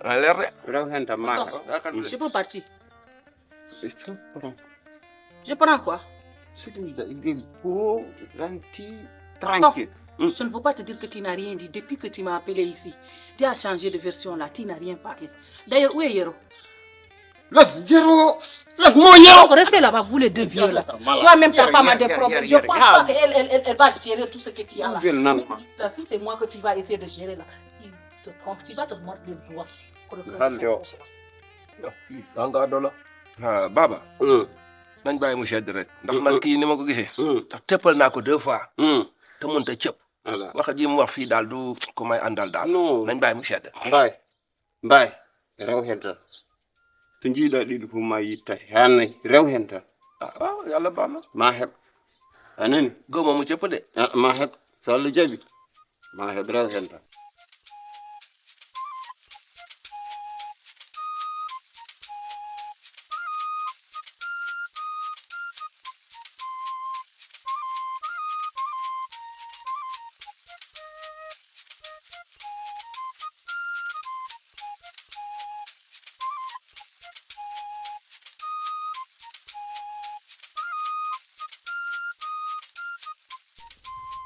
a l'air de. Je peux partir. Je prends quoi? Il est beau, gentil, tranquille. Je ne veux pas te dire que tu n'as rien dit depuis que tu m'as appelé ici. Tu as changé de version là, tu n'as rien parlé. D'ailleurs, où est Yero? Laisse-moi Yero. Restez là-bas, vous les deux vieux là. Toi-même, ta femme a des problèmes. Je ne pense pas qu'elle va gérer tout ce que tu as là. Là, si c'est moi que tu vas essayer de gérer là, tu te trompes, tu vas te mordre le doigt. Baba. nañ bàyyi mu sedd rek ndax nag kii ni ma ko gisee ndax teppal naa ko 2 fois te mënut a cëpp wax ji mu wax fii daal du ko may àndal daal nañ bàyyi mu sedd Mbaye rew henta to jiiɗa ɗiɗi fof ma yittati hannayi rew henta waaw yàlla baax na ma heɓ anani gëwma mu cëpp de ma heɓ so Allah jaɓi ma heɓ rew henta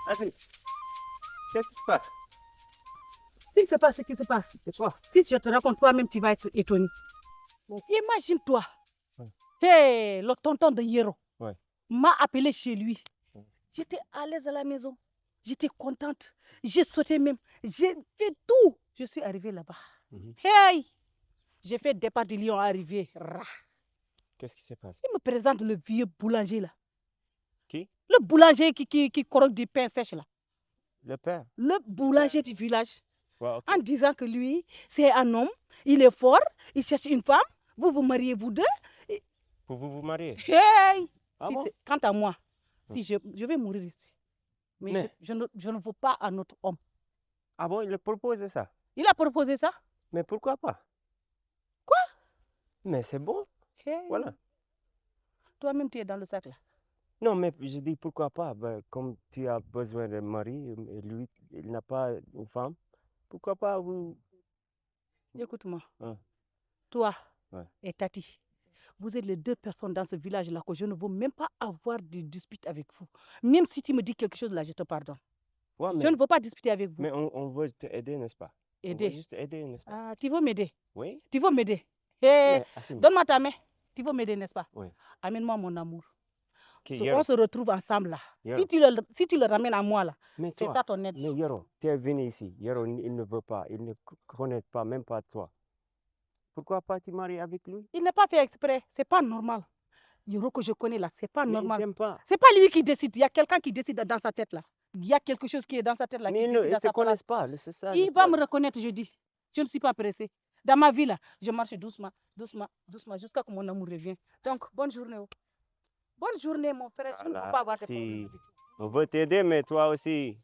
Assis. Qu'est-ce qui se passe? Il ne sait pas ce qui se passe. C'est quoi? Si je te raconte toi-même, tu vas être étonné. Imagine-toi. Hey, le tonton de Yero m'a appelé chez lui. J'étais à l'aise à la maison. J'étais contente. J'ai sauté même. J'ai fait tout. Je suis arrivée là-bas. Hey! J'ai fait départ du lion arrivé. Qu'est-ce qui se passe? Il me présente le vieux boulanger là. Qui? Le boulanger qui croque du pain sèche là. Le père? Le boulanger du village. Ouais, okay. En disant que lui, c'est un homme, il est fort, il cherche une femme, vous vous mariez vous deux. Pour vous marier? Hey! Ah bon? Quant à moi, si je vais mourir ici. Mais je ne veux pas un autre homme. Ah bon, il a proposé ça? Il a proposé ça? Mais pourquoi pas? Quoi? Mais c'est bon. Hey. Voilà. Toi-même, tu es dans le sac là. Non, mais je dis pourquoi pas. Ben, comme tu as besoin de mari et lui, il n'a pas une femme, pourquoi pas vous... Écoute-moi. Toi et Tati, vous êtes les 2 personnes dans ce village-là que je ne veux même pas avoir de dispute avec vous. Même si tu me dis quelque chose là, je te pardonne. Ouais, mais... Je ne veux pas discuter avec vous. Mais on veut t'aider, n'est-ce pas? Aider? On veut juste aider, n'est-ce pas? Ah, tu veux m'aider? Oui. Tu veux m'aider? Hey, Assimi, donne-moi ta main. Tu veux m'aider, n'est-ce pas? Oui. Amène-moi mon amour. Okay, On se retrouve ensemble là. Yero. Si tu le ramènes à moi là, c'est ça ton aide. Mais Yero, tu es venu ici. Yero, il ne veut pas, il ne connaît pas, même pas toi. Pourquoi pas tu maries avec lui? Il n'est pas fait exprès, c'est pas normal. Yero que je connais là, c'est pas normal. Il t'aime pas. C'est pas lui qui décide, il y a quelqu'un qui décide dans sa tête là. Il y a quelque chose qui est dans sa tête là. Mais il ne te connaissent pas, c'est ça. Il va me reconnaître, je dis. Je ne suis pas pressée. Dans ma vie là, je marche doucement, doucement, doucement, jusqu'à ce que mon amour revienne. Donc, bonne journée. Bonne journée, mon frère. Tu ne peux pas avoir ces problèmes. On veut t'aider, mais toi aussi.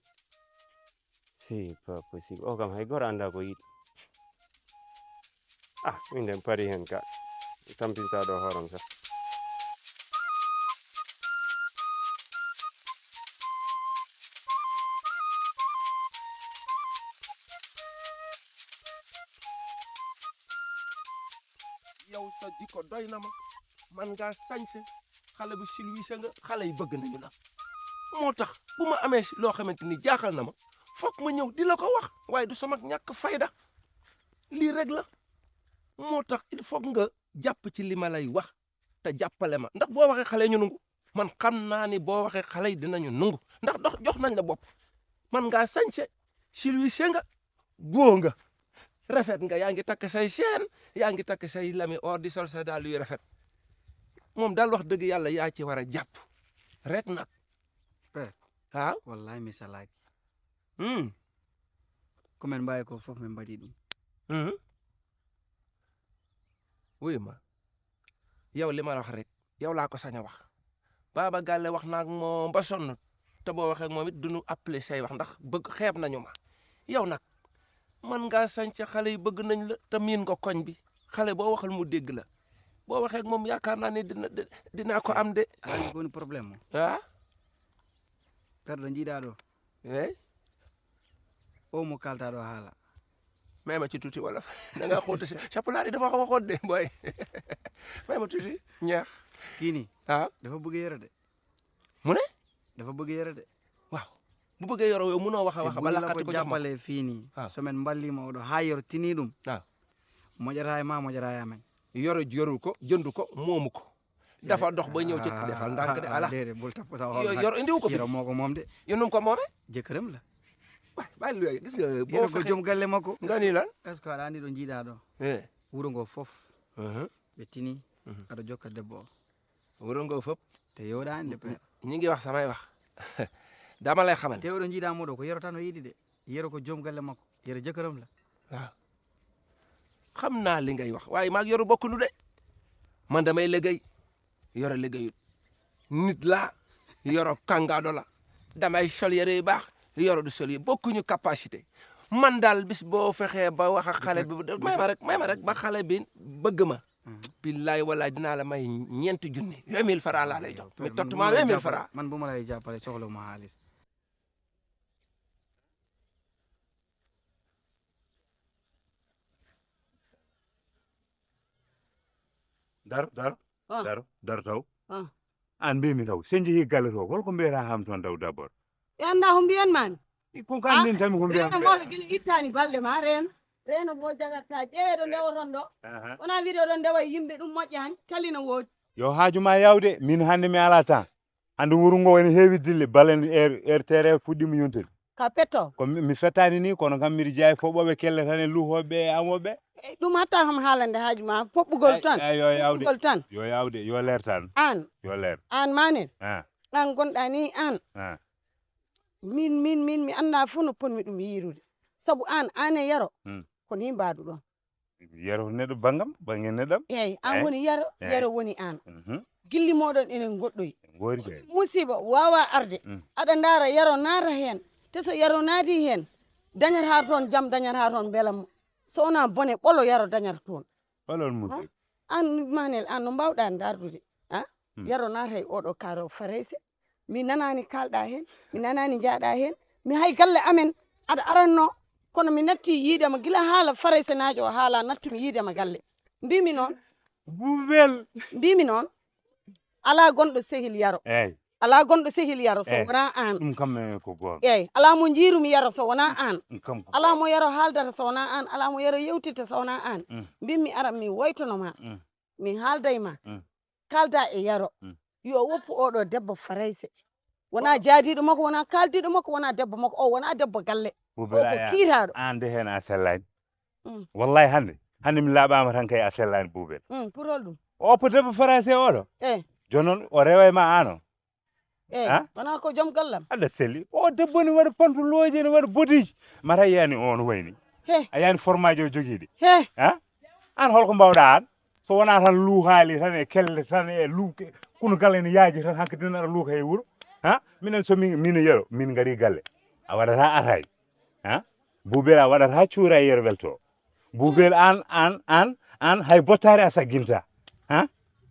C'est pas possible. Oh, comme Hegor anda ko it. Ah, min dem pari hen ka. Tampinta do horam sa. yow sa jikko doy na ma man ngaa sañse xale bu silwiise nga xale yi bëgg nañu la moo tax bu ma amee loo xamante ni jaaxal na ma foog ma ñëw di la ko wax waaye du sama ñàkk fayda lii rek la moo tax il faut nga jàpp ci li ma lay wax te jàppale ma ndax boo waxee xale ñu nungu man xam naa ni boo waxee xale yi dinañu nungu ndax jox nañ la bopp man ngaa sañse silwiise nga góo nga rafet nga yaa ngi takk say chaîne yaa ngi takk say lami or di sol sa daal yu rafet moom daal wax dëgg yàlla yaa ci war a jàpp rek nag. Père. waaw wallahi misalaki. Comme en bàyyi ko foofu men mbaɗi ɗum. wuy ma yow li ma la wax rek yow laa ko sañ a wax Baba Galle wax naag moom ba sonn te boo waxee moom it duñu appelé say wax ndax bëgg xeeb nañu ma yow nag man ngaa sañc xale yi bëgg nañ la te miin nga koñ bi xale boo waxal mu dégg la boo waxee ak moom yaakaar naa ne dinaa ko am de. Ani goni problème mo. Ah. Père ɗo jiiɗa ɗo. Eh. O mo kalta ɗo haala. may ma ci tuuti wolof da nga xóot si chapulaar yi dafa xaw a xóot de booy may ma tuuti ñeex kii nii ah dafa bëgg yore de mu ne dafa bëgg yore de waaw bu bëggee yoroo yow mënoo wax a wax ba la laqati ko ko jox ma jàppale fii nii waaw. semaine mballima oɗo ha yor tini ɗum waaw moƴata ma moƴata amen yorul ko jëndu ko moomu ko dafa dox ba ñëw ci defal ndànk de ala déedéet bul tappo sa yor indiwu ko fi yoro moo ko moom de yéen ko moome jëkkëram la waay bàyyi lu gis nga boo yero ko fexe joom galle makko nga ni lan est ce que aɗa andi ɗo jiiɗa ɗo eh wuro ngo fof ɓe tini aɗa jokka debbo o wuro ngo fop te yewɗani de père ñi ngi wax samay wax dama lay xamal te oɗo jiiɗa moɗo ko yero tan o yiiɗi de yero ko joom galle makko yero jëkkëram la waaw xam naa li ngay wax waaye maag yoru bokkunu de man damay liggéey yoro liggéeyut nit laa yoro kàngaado la damay sol yére yu baax yoro du sol yi bokkuñu capacité man daal bis boo fexee ba wax ak xale bi may ma rek ba xale bi bëgg ma billaay wala dinaa la may ñeenti junni 20 000 francs laa lay jox mi tottuma 20 000 francs man bu ma lay jàppale soxla ma xaalis daro taw Ah. an mbimi taw sen jeehi galle to holko mbiyata ham toon taw d' abord e anda ko mbiyanmani ko kandin tami ko reno mbiyata moto gila ittani balɗe ma reno bo jagarta ƴeewe ɗo ndewoton ɗo wona wiɗo ɗo ndewa yimɓe ɗum moƴƴani talina woodi yo haajuma yawde min hannde mi ala temps hannde wuro ngo woni heewi dille balen terre fuɗɗima yontude ka petto ko mi fettani ni kono kam miɗa jeeya foɓɓoɓe kelle tan e luhoɓe e amoɓe ɗum hatta kam haalande haaji ma foɓɓugol tan yo yawde foɓɓugol tan yo yawde yo leer tan an yo leer an manen ah an gonɗa ni an ah min mi anda fof no ponmi ɗum yirude saabu an e yaro ko ni mbaduɗon yero neɗɗo bangam bange neɗɗam eyyi an woni yaro yaro woni an gilli moɗon enen goɗɗoyi goori de musiba wawa arde aɗa ndaara yaro naata hen te so yaro naati hen dañata toon jaam dañata toon beelamo so wona bone ɓolo yaro dañata toon olon musidɗo an manel an no mbawɗa dardude a yaro naata e oɗo kaaro farayse mi nanani kalɗa hen mi nanani jaaɗa hen mi hay galle amen aɗa aranno kono mi natti yiidema gila haala farayse najo o haala nattumi yiidema galle mbimi noon bubel mbimi noon ala gonɗo sehil yaro eyyi ala gonɗo sehil yaro so wona an ɗum kam ko goto eyyi ala mo jiirumi yaro so wona an ɗum kam ala mo yaro haaldata so wona an ala mo yaro yewtitta so wona an mbimi ara mi woytonoma mi haaldayma kalda e yaro yo woppu oɗo debbo farayse wona jaadiɗo makko wona kaldiɗo makko wona debbo makko o wona debbo galle o ko kiitaɗo an de hen a sellani wallahi hande mi laaɓama tan kay a sellani Boubel pour holɗum o po debbo français oɗo eyyi joni noon o rewa ma an o eyyi wona ko joom gallam Allah selli o debbo ne waɗa pantuloji ne waɗa bodiji mata yiyani on wayni a yani formaji o joguiɗi an holko mbawɗa an so wona tan luuhali tan e kelle tan e luuke kono galle ne yaaji tan hankkadi tan aɗa luuka e wuuro minen so min yero min gari galle a waɗata ataye Boubel a waɗata cuura e yerbel to Boubel an hay bottari a sagginta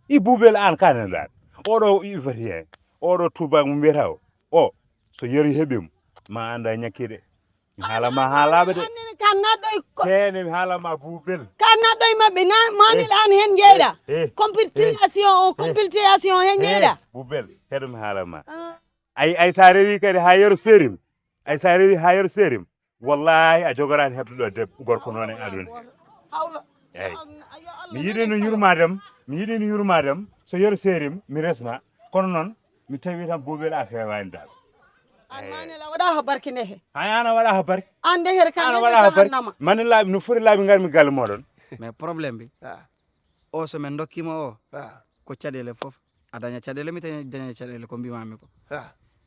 i Boubel an kanenɗan oɗo ivoirien oɗo tubak mo mbiyata o so yeru heeɓimo ma anda ñakkide mi haalama haalaɓe de kan naɗɗo tene mi haalama Boubel kan naɗɗo e mabɓe manel an hen jeyɗa compiltation hen jeyɗa Boubel heɗo mi haalama ay sa rewi kadi ha yeru serim ay sa rewi ha yeru serim wallahi a jogorani hebde ɗo debbo gorko noon e aduna eyyi mi yiɗi no yurmadem so yeru serim mi resma kono noon mi tawi tan Boubel a fewani dal an manel a waɗa ha barke ndehe hay an a waɗa ha barke an ndehere an a waɗa ha barke mane laaɓi no foti laaɓi garmi galle moɗon mais probléme bi o so min dokkima o ko caɗele foof a daña caɗele mi daña caɗele ko mbimami ko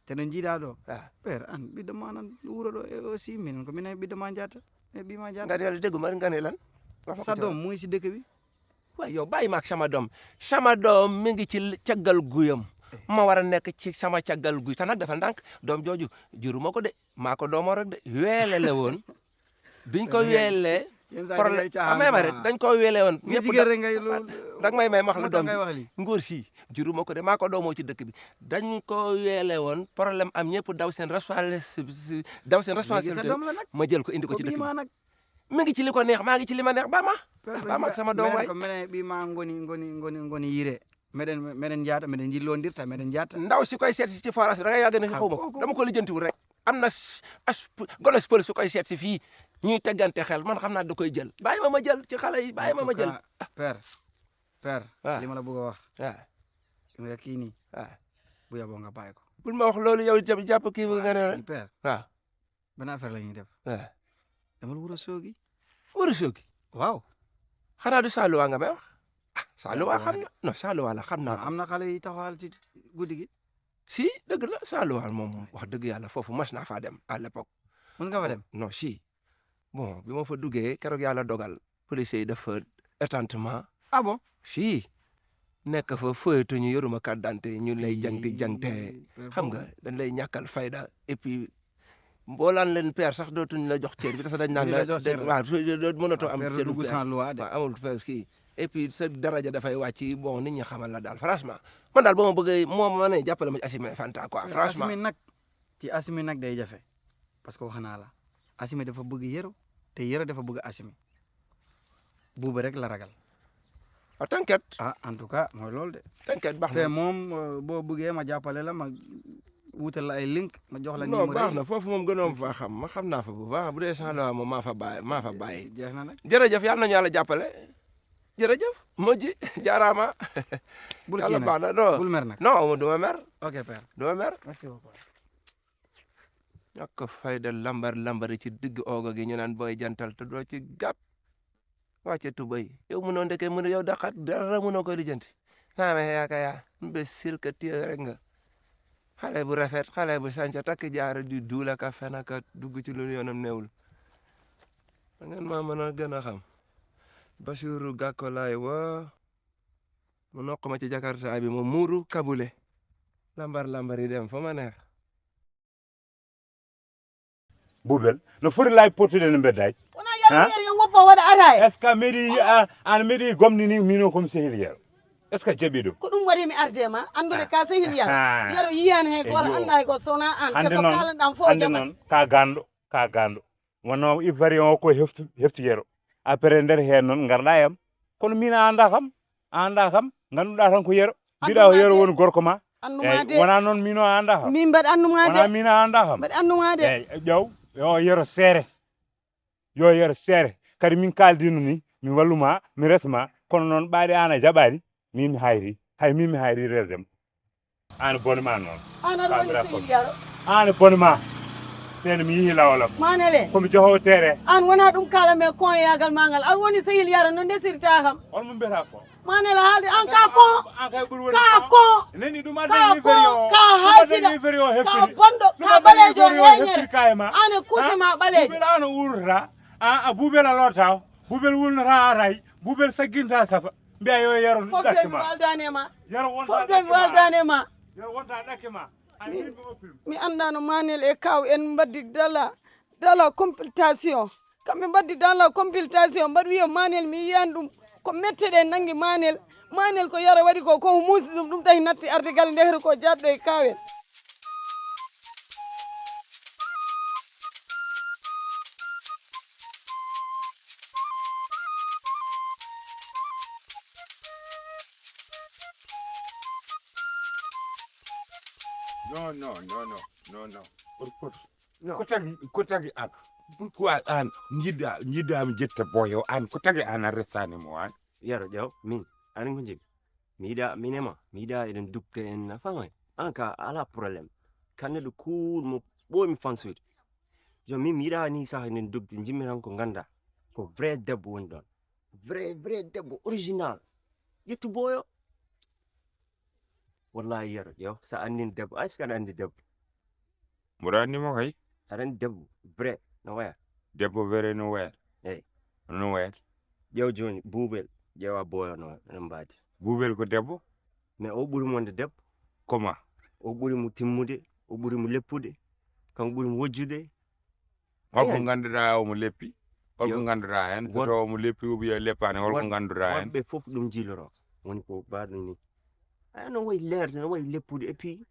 te no jiiɗa ɗo père an ɓiɗɗo ma nan wuuro ɗo e aussi min ko min e ɓiɗɗo ma jata e ɓima jata ngati yàlla déggu ma ngane lan sa doom muy si dëkk bi waaw yow bàyyi ma ak sama doom mi ngi ci caggal guyam ma war a nekk ci sama caggal guy sax nag dafa ndànk doom jooju juruma ko de maa ko doomoo rek de weele la woon biñ ko weelee problème amee ma rek dañ ko weele woon ñëpp dag may wax la doom ngóor si juruma ko de maa ko doomoo ci dëkk bi dañ ko weele woon problème am ñëpp daw seen responsabilité ma jël ko indi ko ci dëkk bi mi ngi ci li ko neex maa ngi ci li ma neex ba ma ak sama doom waay ko minen ɓima ngoni yire meɗen jaata meɗen jillondirta meɗen jaata ndaw si koy seet si ci forage bi da ngay yàgg ne xaw ma ko dama ko lijjantiwul rek am na goles pël su koy seet si fii ñuy teggante xel man xam naa da koy jël bàyyi ma jël ci xale yi bàyyi ma jël père waaw li ma la bëgg a wax waaw nga kii nii waaw bu yaboo nga bàyyi ko bul ma wax loolu yow jàpp kii nga ne père waaw benn affaire la ñuy def waaw dama la wuro soogi war a soogi waaw xanaa du Saaluwa nga may wax Saaluwa xam na non Saaluwa la xam naa am na xale yi taxawal ci guddi gi si dëgg la Saaluwa moom wax dëgg yàlla foofu mas naa faa dem à l'époque mën nga fa dem non si bon bi ma fa duggee keroog yàlla dogal policiers yi def fa étentement ah bon si nekk fa feuilletu ñu yoruma carte d'identité ñu lay jangte xam nga dañ lay ñàkkal fayda et puis mboolaan leen père sax dootuñ la jox cër bi parce que dañ naan la waaw mënatoo am cër dugg sans loi de waaw amul père kii et puis sa daraja dafay wàcc bon nit ñi xamal la daal franchement man daal ba ma bëggee moom ma ne jàppale ma ci Assimi Fanta quoi franchement Assimi nag day jafe parce que wax naa la Assimi dafa bëgg Yero te Yero dafa bëgg Assimi buuba rek la ragal ah t'inquiète en tout cas mooy loolu de t'inquiète baax te na moom boo bëggee ma jàppale la ma wutal la ay link ma jox la non numéro baax na foofu moom gënoon fa xam ma xam naa fa bu baax bu dee Saaluwa moom maa fa bàyyi jeex na nag jërëjëf yàlla nañu yàlla jàppale jërëjëf Moji jaaraama bul yàlla kii baax nag na non bul mer nag non du ma mer ok père du ma mer merci beaucoup ñàkk fayda lambari ci digg oogo gi ñu naan booy jantal te doo ci gàtt wàcce tubay yow mënoo ndeke mën yow daqat dara mënoo koy lijjanti naa me yaaka yaa imbécile ka téye rek nga xale bu rafet xale bu sanca takk jaara di duula ka fen ka dugg ci lu yoonam newul da ngeen maa mën a gën a xam Basiru Gàkko laay wa mu noq ma ci Jakarta bi ma muuru kabule lambar yi dem fa ma neex Bubel no foti lay pottude no mbeddaji wona yaro yer yo ngoppo waɗa ataya est ce que mairie an mairie gomnini mino comme sehil yero est ce que jaɓi ɗum ko ɗum waɗi mi arde ma andude ka sehil yaro yiyani hay goto anda hay goto sowona an te ko kalanɗam fof hande jaɓat noon ka ganɗo wonno ivoirien o ko hefti yero après nder hen noon garɗa yam kono min a anda kam ganduɗa tan ko yero mbiɗa o yero woni gorko ma anduma de wona noon mino a anda kam min mbaɗa anduma wona de min a anda kam mbaɗa anduma de eyyi ƴeew yo yero seere kadi min kaaldino ni mi walluma mi resma kono noon ɓaade an a jaɓani min mi hayri min mi hayri resem an bonema noon an aɗa woni sehil yaro an bonema teno mi yeehi lawolam manele komi johowo tere an wona ɗum kalame konyagal ma ngal aɗa woni sehil yaro no ndesirta kam on mo mbiyata ko manele haalde an ka kon an kay ɓuuri woni ka kon neni ɗum ka kon ka haysida ka bonɗo ka ɓalejo heñere kayma ane kuusema ɓalejo bubel ano urata a bubel a lotta bubel wulnata aray bubel sagginta safa mbiya yo yero fofde mi ɗakkema waldanema yero wonta fofde mi waldanema yero wonta ɗakkema an yimɓe oppim mi andano manel e kaw en mbaddi dala compiltation kamɓe mbaddi dala compiltation mbaɗa wiya manel mi yiyani ɗum ko metteɗe nangi manel ko yara waɗi ko muusi ɗum tahi natti ardigal ndehre ko jaɗɗo e kawel non ko tagi an pourquoi an jiɗɗami jetta boyo an ko tagi an a restani mo an yaro ƴeew min anin ko jegi mi yiɗa eɗen dupte en famay an ka ala probléme kanneɗo kuulmo ɓoomi fansude joni min mi yiɗa ni sah eɗen dupte jimmi tan ko ganda ko vrai debbo woni ɗon vrai debbo original ƴettu boyo wallahi yaro ƴeew sa andin debbo est ce que aɗa andi debbo mboɗo andimo kay aɗa andi debbo vrai no waya debbo were no wayata eyyi no wayata ƴeew joni buubel ƴeewa boyo no mbaadi bubel ko debbo mais o ɓuuri wonde debbo comment o ɓuuri mo timmude o ɓuuri mo leppude kanko ɓuuri mo wojjude holko ganduɗa omo leppi holko Yo. ganduɗa hen so taw omo leppi ou bien leppani holko ganduɗa hen wonɓe fof ɗum jiloro woni ko mbaɗum ni aya no wayi lerde no wayi leppude et puis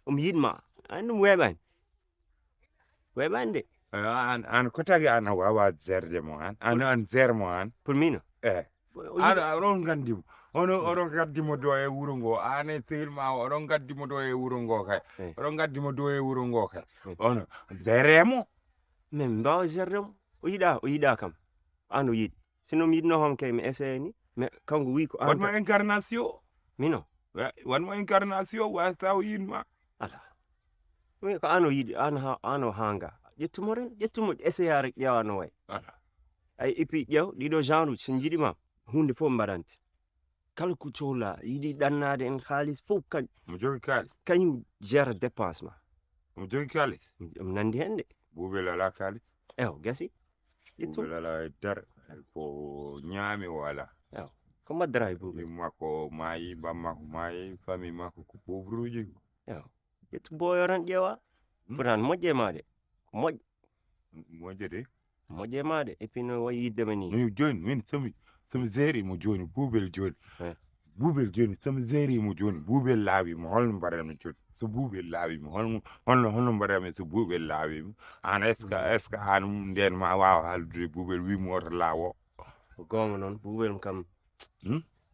omo yiɗma ani ɗum weeɓani de an ko tagi an wawa zerde mo an zer mo an pour mino an oɗon gandimo oɗon gaddimo do e wuro ngo an e sehil ma oɗon gaddimo do e wuro ngo kay oɗon gaddimo do e wuro ngo kay on zeremo min mbawa gerdemo o yiɗa kam an o yiɗi sinon mi yiɗno ham kay mi essayé ni mais kanko wi ko an wanmo incarnation mino wanmo incarnation wasta o yinma ala wi ko an o yiɗi an o hanga ƴettumo essayé rek ƴeewa no way ay et puis ƴeew ɗiɗo genre uji so jiiɗima hunde fof mbaɗante kala ko cohla yiɗi ɗannade en haalis fof mo jogi kaalis kañum gère dépense ma mo jogi kaalis omo nandi hen de Boubel ala kaalis ew gasi ƴettu Boubel ala e dar ko ñaami o ala ew ko mbaddata e Boubel makko maayi bammakko maayi famille makko ko pauvre uji ew ƴettu boyo tan ƴeewa pourtant moƴƴe ma de ko moƴƴo moƴƴe de moƴƴe ma de et puis no wayi yiddema ni min joni min somi gérimo joni Boubel joni Boubel joni somi gérimo joni Boubel laawimo holno mbaɗanmi joni so Boubel laawimo holno mbaɗanmi so Boubel laawimo an est ce que an nden ma wawa haaldude Boubel wimo oto laawo ko gonga noon Boubel kam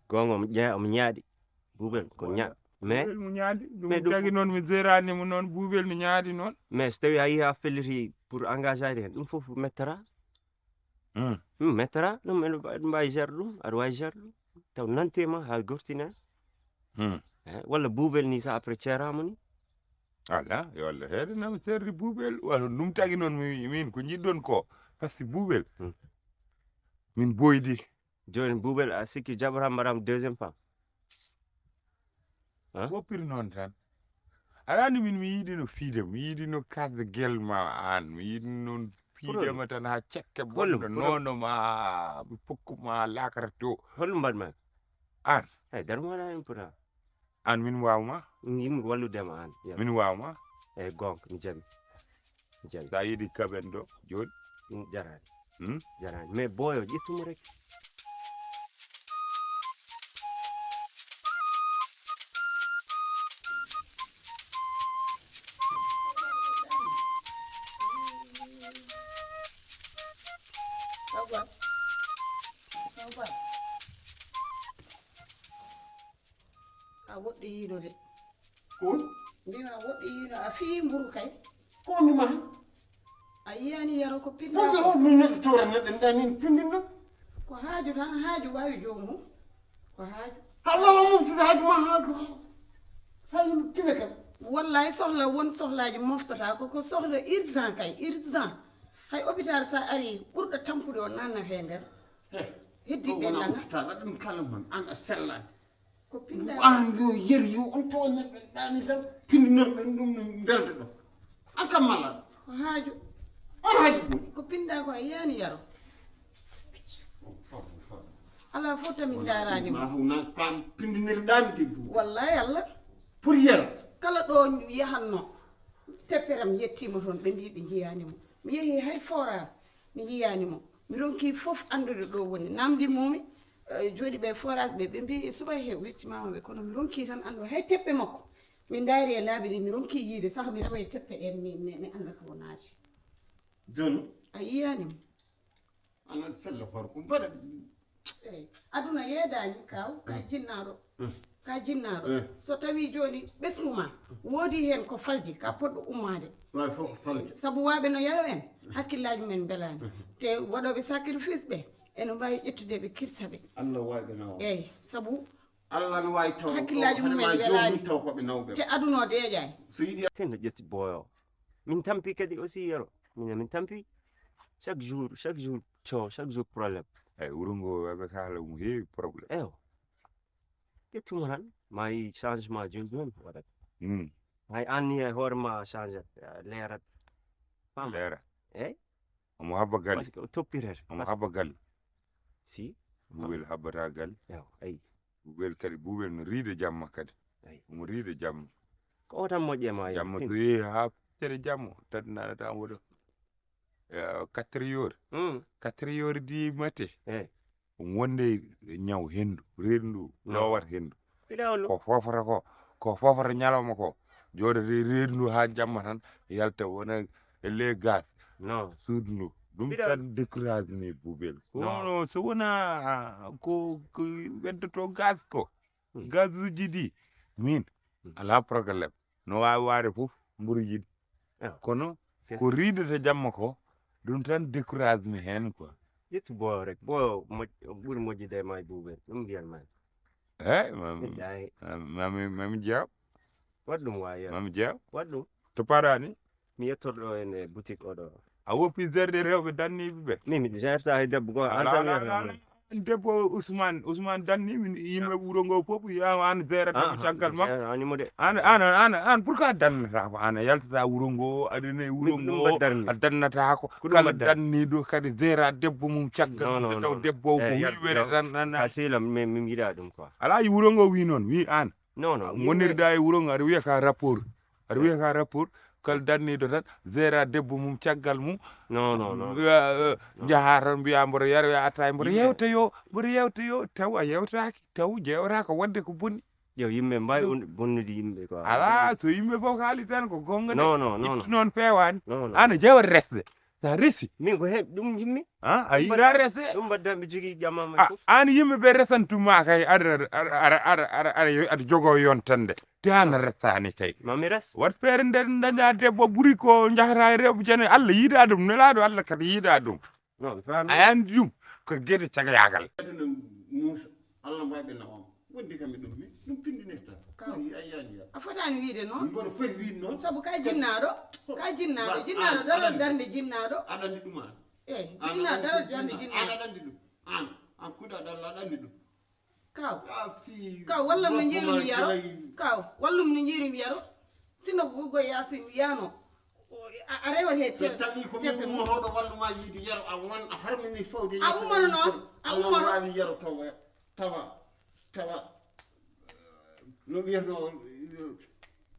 gonga omo ñaaɗi Boubel ko ñaaɗi mais Boubel mo ñaadi ɗum tagi noon mi géranimo noon Boubel no ñaadi noon mais so tawi a yii ha felliti pour engagé ade hen ɗum fof mettata mettata ɗum aɗa mbawi gérde ɗum aɗa wawi gérde ɗum taw nantema ha gortina walla Boubel ni sa après ceerama ni ala yo Allah heedanami serdi Boubel walla ɗum tagi noon min ko jiɗɗon ko par ce que Boubel min boydi joni Boubel a sikki jaɓata mbaɗama deuxiéme femme woppiri noon tan aɗa andi min mi yiɗino fiide mi yiɗino kasde guel ma an mi yiɗi noon fiidema tan ha cekke bonɗo nono ma mi pokkuma lakara to holɗum mbaɗma an eyi darmoɗa hen pourtant an min wawma yimmi ko walludema an min wawma eyi gonga mi jaɓi sa yiiɗi kaɓen ɗo joni jarani jarani mais boyo ƴettumo rek a woɗɗo yiino de ko mbima woɗɗo yiino a fii mburu kay ko mi ma a yiyani yaro ko pinda ko mi neɗɗo tora neɗɗo ndani pindinno ko haaju tan haaju wawi jomum ko haaju ha wawa moftude haaju ma ha yimɓe kine kam wallahi sohla won sohlaji moftata ko sohla urgent kay urgent hay hôpital sa ari ɓurɗo tampude o nannata e nder heddiɓe nanga ɗum kala man an a sellani ko pinda an yo yeri yo on tawa neɗɗo ɗani tan pindinirɗen ɗum no belta ɗo an kam malla ko haaju on haaju ɓuri ko pinda ko a yiyani yaro ala fof tamin daranimo na kam pindinirɗami debbo wallahi allah pour yero kala ɗo yahanno tepperam yettima toon ɓe mbi ɓe jiyanimo mi yeehi hay forage mi yiyanimo mi ronki fof andude ɗo woni namdimomi jooɗi ɓe forage ɓe mbi subay he wettimama ɓe kono mi ronki tan andu hay teppe makko min daari e laabi ɗi mi ronki yiide saaha mi rewa e teppe ɗen mi anda to naati joni a yiyanimo anan sella horko mbaɗa eyi aduna yeedani kaw ka jinnaɗo so tawi joni ɓesgu ma woodi hen ko falji ka poɗɗo ummade wawi fof ko falji saabu waɓe no yaro en hakkillaji men belani te waɗoɓe sacrifice ɓe eno mbawi ƴettude ɓe kirtaɓe allah wawi naw eyyi saabu allah no wawi taw hakkillaji mumen welani taw koɓe nawɓe te aduna o deeƴani so yiiɗi teno ƴetti boyo min tampi kadi aussi yero min tampi chaque jour coow chaque jour probléme eyyi wuro ngo waɓe kaala mo heewi probléme eyo ƴettumo tan ma yi changement joni joni waɗat hay anni e hoore ma change leerat fam leera eyyi omo habba galle par ce que o toppitete omo habba galle si Boubel habbata galle eyo ayi Boubel kadi Boubel no riide jamma kadi ayi omo riide jamma ko o tan moƴƴe ma jamma so yeehi ha tere jamma tadinaɗa tan woɗo 4 heures di matin eyyi wonde ñaw hendu rendu lowata hendu fiɗawlo ko fofata ñalawma ko jooɗete rendu ha jamma tan yalta wona le gaz non suudlu ɗum Mbiɗa- tan décourage ni Boubel Non. kono so wona ko weddoto gaz ko gaz uji ɗi min ala probléme no wawi waade fof mburu yiɗi Ah. kono Yes. ko riidata jamma ko ɗum tan décourage mi hen quoi ƴettu boyo rek boyo ɓuri moƴƴude e ma e Boubel ɗum mbiyatma eyyi Billahi. mami jeew waɗ ɗum wawi mami jeew waɗ ɗum to parani mi yettorɗo en e boutique oɗo a woppi zerde rewɓe danniɓe ɓe min mi gérta e debbo goto an tan wiyata debbo Ousmane danni yimɓe wuuro ngo fof wiyama an gérata caggal makko animo de an pourquoi dannata ko an a yaltata wuuro ngo aɗana e wuuro ngo a dannatako kala danniɗo kadi géra debbo mum caggal Non, taw non. debbo o ko Eh, wiwere tan a sehila min yiɗa ɗum quoi ala yi wuuro ngo wi noon wi an non non gonirɗa e wuuro ngo aɗa wiya ka rapport aɗa wiya ka rapport kala danniɗo tan géra debbo mum caggal mum non jaha tan mbiya mboɗo yara atta mboɗo yewta yo taw a yewtaki taw jewta ko wadde ko bonni yo yimɓe mbawi bonnude yimɓe quoi ala so yimɓe fof kaali tan ko gonga de non ittu noon pewani non ana jewat resde sa resi min ko heɓ ɗum yimmi a yiɗa resde ɗum mbaɗɗa mi jogui jammama fof an yimɓe ɓe resantuma kay aɗa jogo yontande te an resani kay mami res wat feere nde daña debbo ɓuuri ko jahata e rewɓe jane Allah yiiɗa ɗum nelaɗo Allah kadi yiiɗa ɗum non mi faami a andi ɗum ko gueɗe cagayagal Musa Allah mbaɓe nawam wondi kamɓe ɗum mi ɗum pindinirta a fotani wiide noon mboɗo foti wiide noon saabu ka jinnaɗo jinnaɗo daro darde jinnaɗo aɗa andi ɗum an jinnaɗo daro darde an jinnaɗo aɗa andi ɗum an kuuɗaɗo Allah aɗa andi ɗum kaw wallum no jiirumi yaro kaw wallum no jiirumi yaro sino ko gogo yasin wiyano a rewat he so tawi ko min ummotoɗo walluma yiide yaro a won a harmini fawde a ummoro noon a Allah ummoro wawi yaro tawa no wiyatno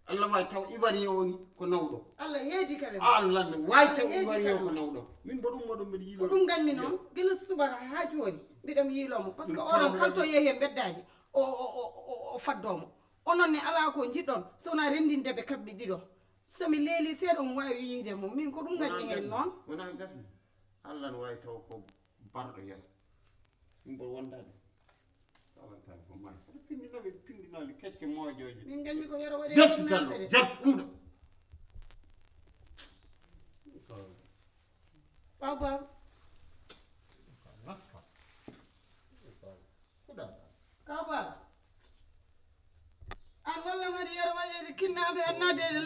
Allah wawi taw ivoirien woni ko nawɗo Allah heedi kaɓe Allah ne wawi taw ivoirien ko nawɗo min mboɗo ummoɗo mbiɗa yiilo ko ɗum ganmi noon gila subaka ha joni mbiɗam yiilomo par ce que oɗon kalto yeehi e beddaji o faddomo onon ne ala ko jiɗɗon sowona rendindeɓe kamɓe ɗiɗo somi leeli seeɗa mo wawi yiide mo min ko ɗum ganmi hen noon wona gasmi Allah ne wawi taw ko barɗo yen min mboɗo wondade tawantani ko ma pindinoɓe kecce mojoje min ganmi ko yero waɗe jabtu gallo jabtu ɗumɗo baw kaw baba an wallam haɗa yero waɗede kinnaɓe annadede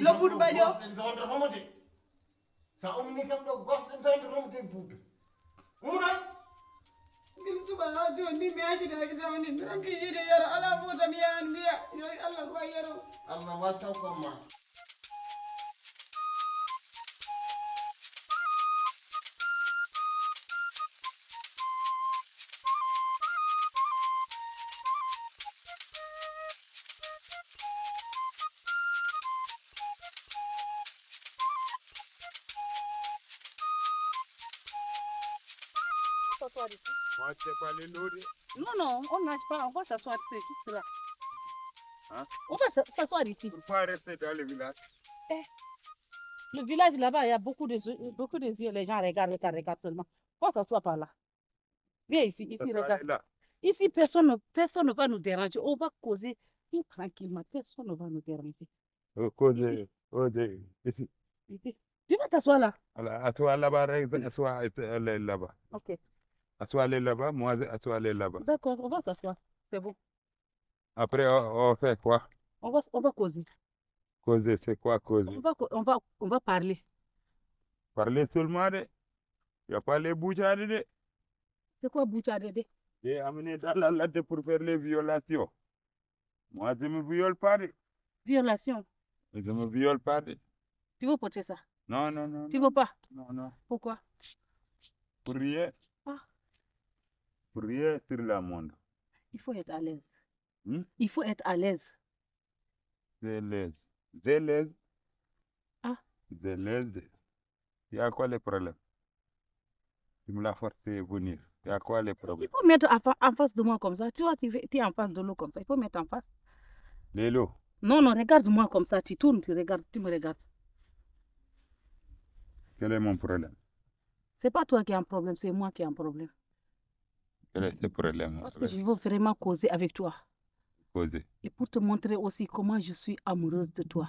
lobbuɗo ɓaƴo donde homode sa umni kam ɗo gosɗe donde homode buuɗe umuɗon gila suba ha joni min mi hasidaki tawni mi ronki yiide yero ala fo tam yahan mbiya yo Allah wawi yero Allah wawi taw ko ma Moi, c'est pas les lourds. Non, on nage pas, on va s'asseoir, c'est juste là. Hein? On va s'asseoir ici. Pourquoi rester dans le village? Le village là-bas, il y a beaucoup de yeux, les gens regardent seulement. On va s'asseoir par là. Viens ici, regarde. Là. Ici, personne ne va nous déranger. On va causer tranquillement. Personne ne va nous déranger. Causer, ici. Ici. Tu vas t'asseoir là. Assois là-bas, assois là-bas. Ok. Assois là-bas, moi, assois là-bas. D'accord, on va s'asseoir. C'est bon. Après, on fait quoi? On va causer. Causer, c'est quoi causer? On va parler. Parler seulement, il n'y a pas les bouchades. C'est quoi bouchade? J'ai amené dans la latte pour faire les violations. Moi, je ne me viole pas. Violation. Je ne me viole pas. Tu veux porter ça? Non. Tu veux pas? Non. Pourquoi? Pour rien. Pour rien sur le monde. Il faut être à l'aise. Il faut être à l'aise. C'est l'aise. C'est l'aise. C'est l'aise. Il y a quoi le problème? Tu me l'as forcé venir. Il y a quoi le problème? Il faut mettre en face de moi comme ça. Tu vois, tu es en face de l'eau comme ça. Il faut mettre en face. Les lots? Non, regarde-moi comme ça. Tu tournes, tu me regardes. Quel est mon problème? C'est pas toi qui as un problème, c'est moi qui ai un problème. Quel est ce problème? Parce que je veux vraiment causer avec toi. Causer. Et pour te montrer aussi comment je suis amoureuse de toi.